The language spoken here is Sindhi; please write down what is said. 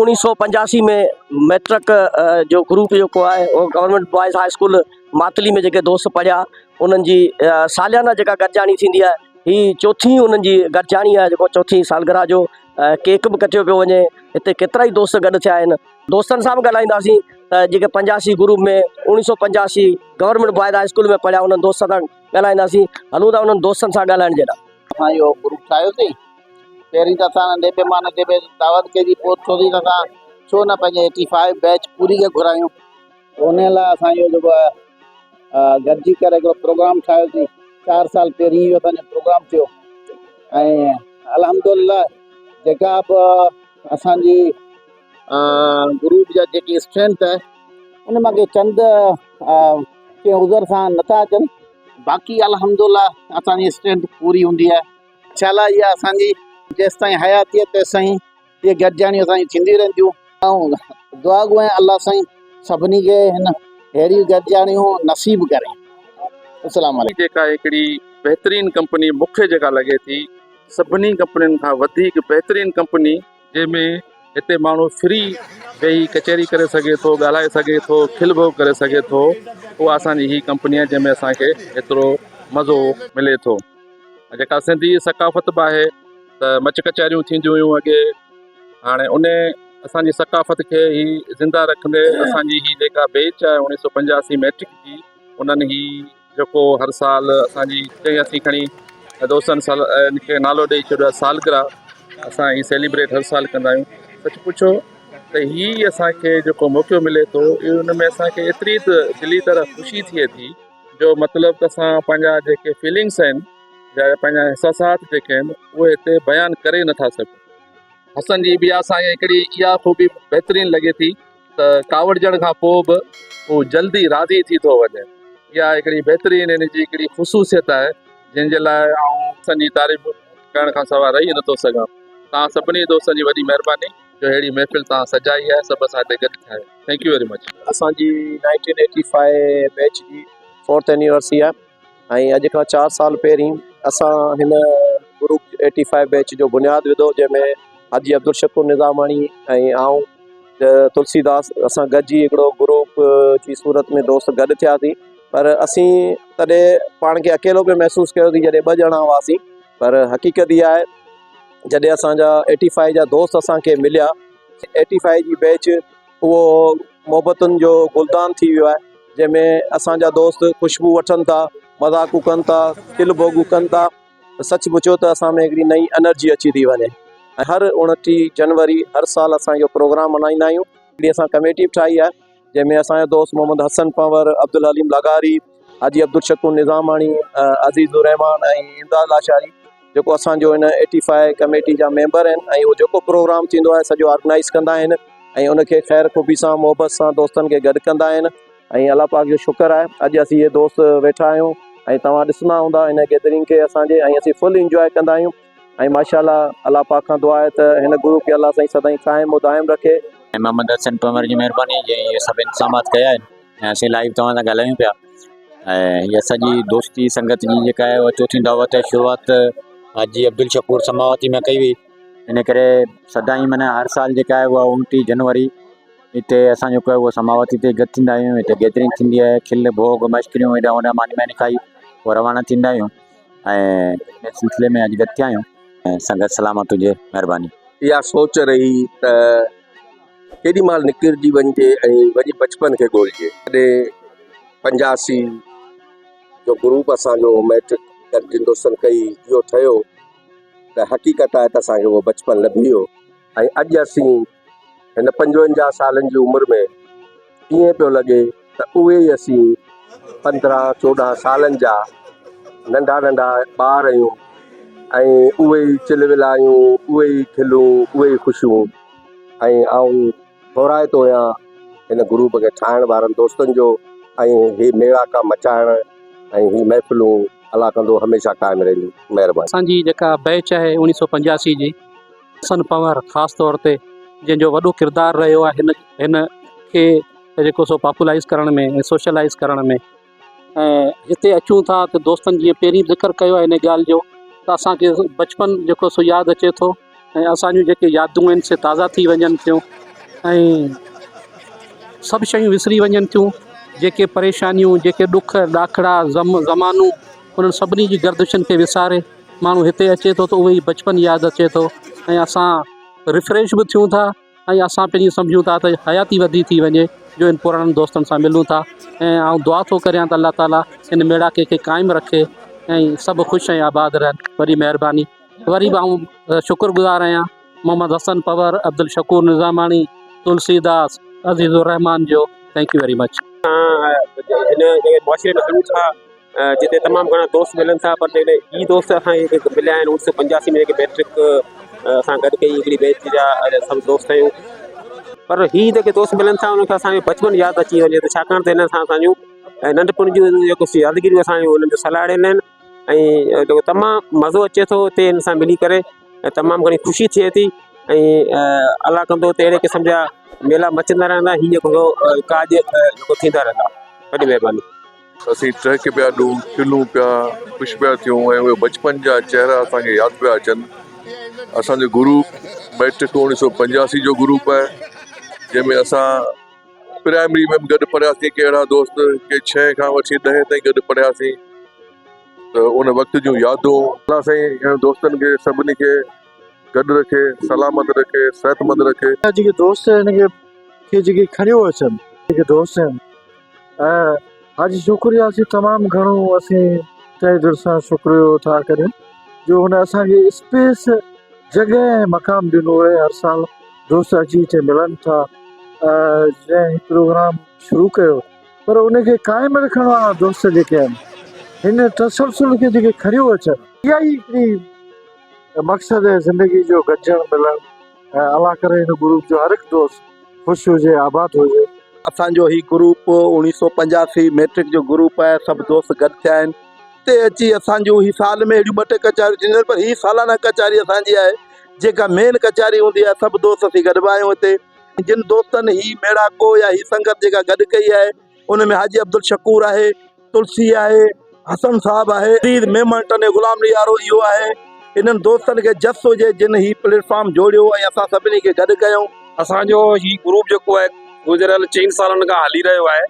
1985 ۾ ميٽرڪ جو گروپ جيڪو آهي اهو government boys high school Matli ۾ جيڪي دوست پڙهيا انهن جي ساليانه جيڪا گڏجاڻي ٿيندي آهي هي چوٿين انهن جي گڏجاڻي آهي جيڪو چوٿين سالگرهه جو ڪيڪ به ڪٽيو پيو وڃي هتي ڪيترا ئي دوست گڏ ٿيا آهن دوستن سان به ڳالهائينداسين ته جيڪي 85 group ۾ 1985 government boys high school ۾ پڙهيا انهن دوستن سان ڳالهائينداسين هلون ٿا انهن دوستن سان ڳالهائڻ جي لاء. اسان اهو گروپ ٺاهيوسين پهرين ته اسان ننڍي پيماني تي به دعوت ڪئي سين پوء ٿوري ته اسان ڇو نه پنهنجي ايٽي فائيو بيچ پوري کي گهرايون ان لاء اسان اهو جيڪو آهي گڏجي ڪري هڪڙو پروگرام ٺاهيوسين چار سال پهرين اهو اسانجو پروگرام ٿيو ۽ الحمد لله جيڪا به اسانجي گروپ جا جيڪي اسٽرينٿ آهي ان مان ڪي چند ڪنهن عذر سان نٿا اچن باقي الحمد لله اسانجي اسٽرينٿ پوري هوندي آهي انشاء الله اها اسانجي جيستائين حياتي آهي تيستائين اهي گڏجاڻيون اسانجي ٿينديون رهنديون آئون دعا گو آهيان الله سائين سڀني کي هن اهڙيون گڏجاڻيون نصيب ڪري السلام عليڪم. جيڪا هڪڙي بهترين ڪمپني مون کي جيڪا لڳي ٿي سڀني ڪمپنين کان وڌيڪ بهترين ڪمپني جنهن ۾ هتي ماڻهو فري ويهي ڪچهري ڪري سگهي ٿو ڳالهائي سگهي ٿو کل ڀوڳ ڪري سگهي ٿو اها اسان جي هي ڪمپني آهي جنهن ۾ اسان کي ايترو مزو ملي ٿو جيڪا سنڌي ثقافت به آهي ته مچ ڪچهريون ٿينديون هيون اڳي هاڻي ان اسان جي ثقافت کي هي زنده رکندي اسان جي هي جيڪا بيچ آهي اوڻيهه سو پنجاسي ميٽرڪ جي انهن هي جيڪو هر سال اسان جي چئي اسين کڻي دوستن سال ان کي نالو ڏئي ڇڏيو آهي سالگرهه اسان هي سيليبريٽ هر سال ڪندا آهيون سچ پڇو ته هي اسانکي جيڪو موقعو ملي ٿو ان ۾ اسانکي ايتري ته دلي طرح خوشي ٿئي ٿي جو مطلب ته اسان پنهنجا جيڪي فيلنگس آهن يا پنهنجا احساسات جيڪي آهن اهي هتي بيان ڪري نٿا سگهون حسن جي به اسانکي هڪڙي اها خوبي بهترين لڳي ٿي ته ڪاوڙجڻ کان پوء به هو جلدي راضي ٿي ٿو وڃي. اها هڪڙي بهترين هن جي هڪڙي خصوصيت آهي جنهن جي لاء آئون حسن جي تعريف ڪرڻ کان سواء رهي نٿو سگهان. توهان سڀني دوستن جي وڏي مهرباني جو اهڙي محفل توهان سجائي آهي سڀ اسان هتي گڏ ٿيا آهيون. Thank you very much. اسان جي نائنٽين ايٽي فائيو بيچ جي فورٿ اينيورسري آهي ۽ اڄ کان چار سال پهرين اسان هن گروپ ايٽي فائيو بيچ جو بنياد وڌو جنهن ۾ حاجي عبدالشڪور نظاماڻي ۽ آئون تلسي داس اسان گڏجي هڪڙو گروپ جي صورت ۾ دوست گڏ ٿياسين پر اسين تڏهن پاڻ کي اڪيلو پئي محسوس ڪيوسين جڏهن ٻه ڄڻا هئاسين پر حقيقت اها آهي جڏهن اسانجا ايٽي فائيو جا دوست اسانکي مليا ايٽي فائيو جي بيچ اهو محبتن جو گلدان ٿي ويو آهي جنهن ۾ اسان جا دوست خوشبو وٺن ٿا مذاقون ڪن ٿا کل ڀوڳون ڪن ٿا ته سچ پڇو ته اسان ۾ هڪڙي نئين انرجي اچي ٿي وڃي ۽ هر 29 جنوري هر سال اسان اهو پروگرام ملهائيندا آهيون هڪڙي اسان ڪميٽي به ٺاهي آهي جنهن ۾ اسان جو دوست محمد حسن پنور عبدالحليم لغاري حاجي عبدالشڪور نظاماڻي عزيز الرحمان ۽ امداد لاشاري جيڪو اسان جو هن ايٽي فائيو ڪميٽي جا ميمبر آهن ۽ اهو جيڪو پروگرام ٿيندو آهي سڄو آرگنائيز ڪندا آهن ۽ ان کي خير خوبي سان محبت سان دوستن کي گڏ ڪندا آهن ۽ الله پاڪ جو شڪر آهي اڄ اسين اهي دوست ويٺا آهيون ۽ توهان ڏسندا هوندا هن گيدرنگ کي اسان جي ۽ اسين فل انجواء ڪندا آهيون ۽ ماشاء الله الله پاڪ کان دعا آهي ته هن گروپ کي الله سائين سدائين قائم و دائم رکي. ۽ محمد حسن پنور جي مهرباني جنهن اهي سڀ انتظامات ڪيا آهن ۽ اسين لائيو توهان سان ڳالهايون پيا. ۽ هيء سڄي دوستي سنگت جي جيڪا آهي اها چوٿين دعوت جي شروعات حاجي عبدالشڪور سماواتي ۾ ڪئي هئي ان ڪري سدائين معنيٰ هر سال جيڪا آهي اها اوڻٽيهه جنوري هتي اسان جيڪو آهي اهو سماواتي تي گڏ ٿيندا آهيون هتي گيدرنگ ٿيندي آهي کل ڀوڳ مشڪريون هيڏا هوڏا ماني ماني کائي پوء روانا ٿيندا آهيون ۽ ان سلسلي ۾ اڄ گڏ ٿيا آهيون ۽ سنگت سلامت هجي مهرباني. اها سوچ رهي ته ڪيڏي مهل نڪرجي وڃجي ۽ وڃي بچپن کي ڳولجي. تڏهن 85 جو گروپ اسان جو ميٽرڪ جن دوستن ڪئي اهو ٺهيو ته حقيقت آهي ته اسان کي اهو بچپن لڀي ويو ۽ اڄ اسين هن 55 سالن جي عمر ۾ ائين پيو لڳي ته اهي ئي اسين 15 14 سالن جا ننڍا ننڍا ٻار آهيون ۽ اهي ئي چلولايون اهي ئي کلون اهي ئي خوشيون ۽ آئون ٿورائتو آهيان هن گروپ کي ٺاهڻ وارن دوستن جو ۽ هي ميڙاڪا مچائڻ ۽ هي محفلون الله ڪندو هميشه قائم رهنديون مهرباني. اسان جي جيڪا بيچ آهي اوڻيهه سو 85 جي حسن پنهور خاص طور تي جنهن جو وڏو ڪردار رهيو آهي هن هن کي جيڪو سو پاپولائز ڪرڻ ۾ ۽ سوشلائز ڪرڻ ۾ ۽ هتي اچون ٿا ته دوستن جيئن پهرين به ذڪر ڪيو آهي ان ڳالهه جو ته اسانکي بچپن جيڪو سو ياد اچي ٿو ۽ اسانجون جيڪي يادون آهن سي تازا ٿي وڃن ٿيون. ۽ سڀ شيون وسري وڃن ٿيون جيڪي پريشانيون جيڪي ڏک ڏاکڙا غم زمانو انهن سڀني جي گردشن کي وساري ماڻهو هتي اچي ٿو ته اهو ئي بچپن ياد اچي ٿو ۽ اسان ريفريش به ٿيون ٿا ۽ اسان پنهنجي سمجهون ٿا ته حياتي وڌي ٿي وڃي جو ان پراڻن دوستن سان ملون ٿا ۽ آئون دعا ٿو ڪريان ته الله تعالي ان ميڙاڪي کي قائم رکي ۽ سڀ خوش ۽ آباد رهن وڏي مهرباني وري به آئون شڪر گذار آهيان محمد حسن پنهور عبدالشڪور نظاماڻي تلسي داس عزيز الرحمان جو thank you very much. اسان هن جڳهه معاشري ۾ هلون ٿا جتي تمام گهڻا دوست ملن ٿا پر جيڪڏهن هي دوست اسان کي جيڪي مليا آهن اڻويهه سو پنجاسي ۾ جيڪي ميٽرڪ اسان گڏ ڪئي هڪڙي بيچ جا سڀ دوست آهيون پر هي جيڪي دوست ملن ٿا انهن کي اسانجو بچپن ياد اچي وڃي ٿو ڇاڪاڻ ته هنن سان اسانجون ننڍپڻ جون جيڪو يادگيريون اسانجون انهن جو سلهاڙيل آهن ۽ جيڪو تمام مزو اچي ٿو اتي هن سان ملي ڪري ۽ تمام گهڻي خوشي ٿئي ٿي ۽ الله ڪندو ته اهڙي قسم جا ميلا مچندا رهندا هي جيڪو ڪاڄ جيڪو ٿيندا رهندا وڏي مهرباني. اسين ٽهڪ پيا ڏيون، کلون پيا، خوش پيا ٿيون ۽ اهي بچپن جا چهرا اسان کي ياد پيا اچن. اسان جو گروپ مئٽرڪ اوڻيهه سو 85 جو گروپ آهي، جنهن ۾ اسان پرائمري ۾ به گڏ پڙهياسين، ڪي اهڙا دوست ڪي ڇهين کان وٺي ڏهين تائين گڏ پڙهياسين ته ان وقت جون يادون. الله سائين انهن دوستن کي سڀني کي گڏ رکي، سلامت رکي، صحتمند رکي. جيڪي دوست هن کي جيڪي کڻيو اچن جيڪي دوست آهن ۽ حاجي شڪريه اسين تمام گهڻو اسين تهه دل سان شڪريو ٿا ڪريون جو هن اسان کي اسپيس جڳهه ۽ مقام ڏنو آهي هر سال دوست اچي هتي ملن ٿا جنهن هي پروگرام شروع ڪيو پر ان کي قائم رکڻ وارا دوست جيڪي آهن هن تسلسل کي جيڪي کڻيو اچن اها ئي هڪڙي مقصد آهي زندگي جو گڏجڻ ملڻ ۽ الله ڪري هن گروپ جو هر هڪ دوست خوش هجي آباد هجي. اسان جو هي گروپ اوڻيهه سو 85 ميٽرڪ جو گروپ آهي سڀ دوست گڏ ٿيا آهن هتي اچي اسان جون هي سال ۾ اهڙيون ٻه ٽي ڪچهريون ٿينديون آهن پر هي سالانه ڪچهري اسان جي آهي جيڪا مين ڪچهري هوندي آهي سڀ دوست اسين گڏبا آهيون هتي جن دوستن هي ميڙاڪو يا هي سنگت جيڪا گڏ ڪئي آهي ان ۾ حاجي عبدالشڪور آهي تلسي آهي، حسن صاحب آهي، عزيز ميمڻ ٽنڊي غلام علي وارو اهو آهي. انهن دوستن کي جس هجي جن هي پليٽ فارم جوڙيو ۽ اسان سڀني کي گڏ ڪيائون. اسان جو هي گروپ جيڪو آهي گذريل چئن سالن کان هلي رهيو آهي.